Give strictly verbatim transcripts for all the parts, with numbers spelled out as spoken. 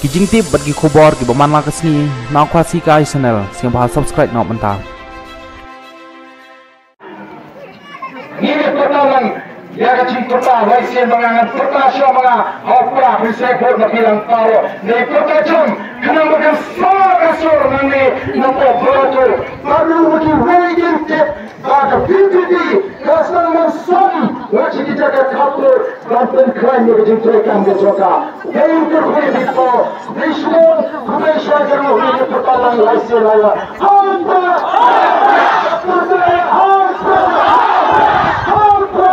Ki jingtip bad ki khubor kiba man la ka sngi na Khasi Kai Channel, sngewbha subscribe noh mynta. Ngi pyrta lang ïa ka jingpyrta lai sien ba nga ngan pyrta shuwa ma nga ha u Prah Princess Court na Bilang Paro. Ngi pyrta jam khnang ba kan sa ka sur nangne na pdeng baroh. Bad ruh kiwei kin tip ba ka V P P ka sdang ban sam na ki jaka khapur ban pynkhlaiñ ïa ka jingtrei kam ka jong ka. Hei kyrkhu ïa phi ko, hei shlur, hei shlur, hei shlur, hei pyrta lang lai sien lai. Hei pyrta, hei pyrta, hei pyrta, hei pyrta,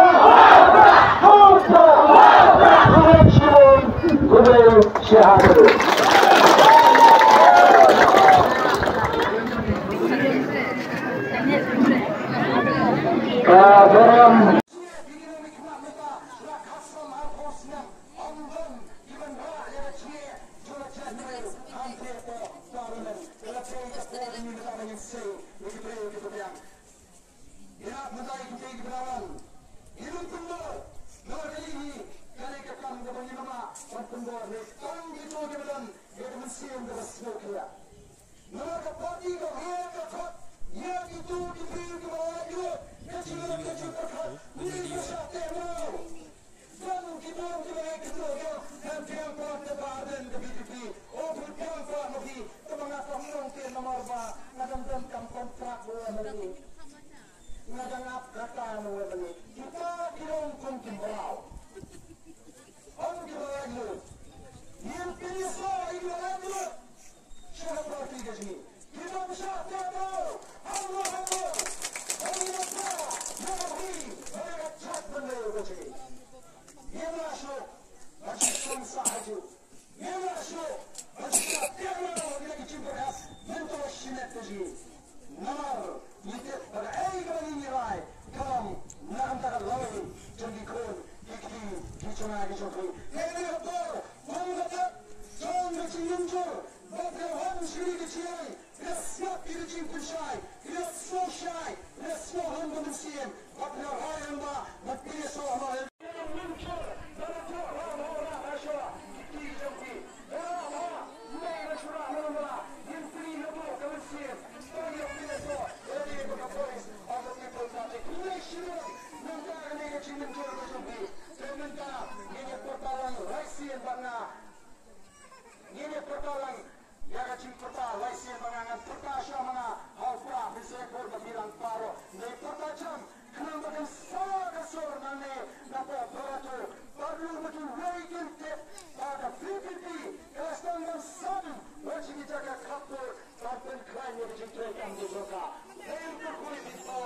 hei pyrta, hei shlur, hei shlur. Ka burom. Namar ka party ka rieh ka khot ïa kito ki briew kiba la ïoh ka jingïarap ka jingpyrkhat, ngi ïa shah teh mraw. Don ki bor kiba la ïoh ka jingïarap, hynrei ka party ka ba don ka B J P. O phi biang pat ma phi, kaba nga kwah ong te namar ba nga dang don kam kontrak ba wan ma ngi. Nga dang ap kata na wan ma ngi. Kita ki long kum ki mraw. Ong kiba la ïoh. Ngin pynïasoh ïa kiba la ïoh. Sha ka party ka jong ngi. Namar ngi tip ba kaei kaba ngi rai ka long na ka bynta ka lawei jong ki khun ki kti ki jong nga ki jong phi. Kaei kaba kum ka dak jong ka jingmynjur ba phi la wan sha kane ka jingïalang. Phi la sngap ïa ka jingpynshai, phi la sngewshai, phi la sngewhun ka mynsiem, bad phi la rai lyngba, bad phi la sngewhun. Ngin ïa pyrta lang ïa ka jingpyrta lai sien ba nga ngan pyrta shuwa ma nga ha u Prah Princess Court ba Bilang Paro. Ngi pyrta jam khnang ba kan sa ka sur nangne na pdeng baroh. Bad ruh ma kiwei kin tip ba ka V P P ka la sdang ban sam na ki jaka khapur ban pynkhlaiñ ïa ka jingtrei kam ka jong ka. Hei kyrkhu ïa phi ko,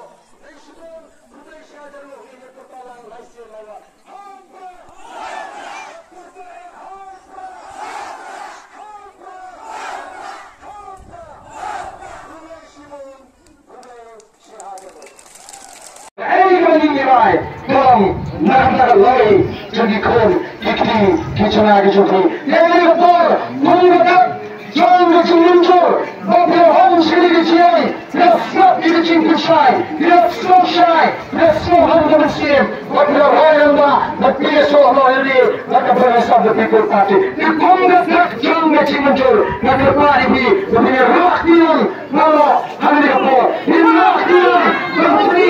hei shibun, hei sha jaroh, ngi ïa pyrta lang lai sien lai. Ei, ba ngi ngi bai, dong, na ka bynta ka lawei jong ki khun ki kti ki jong nga ki jong phi. Ei, ka por, kum ka dak jong ka jingmynjur ba phi la hon sha kane ka jingïalang. Phi la sngap ïa ka jingpynshai, phi la sngewshai, phi la sngewhun ka mynsiem, bad phi la rai lyngba, bad phi la sngewhun ïa lade, bad ka Voice of the People Party. Te kum ka dak jong ka jingmynjur, nga kyrpad ïa phi ba phin ïa rah kti lang, nga ong ha kane ka por, phin ïa rah kti lang, ban pyni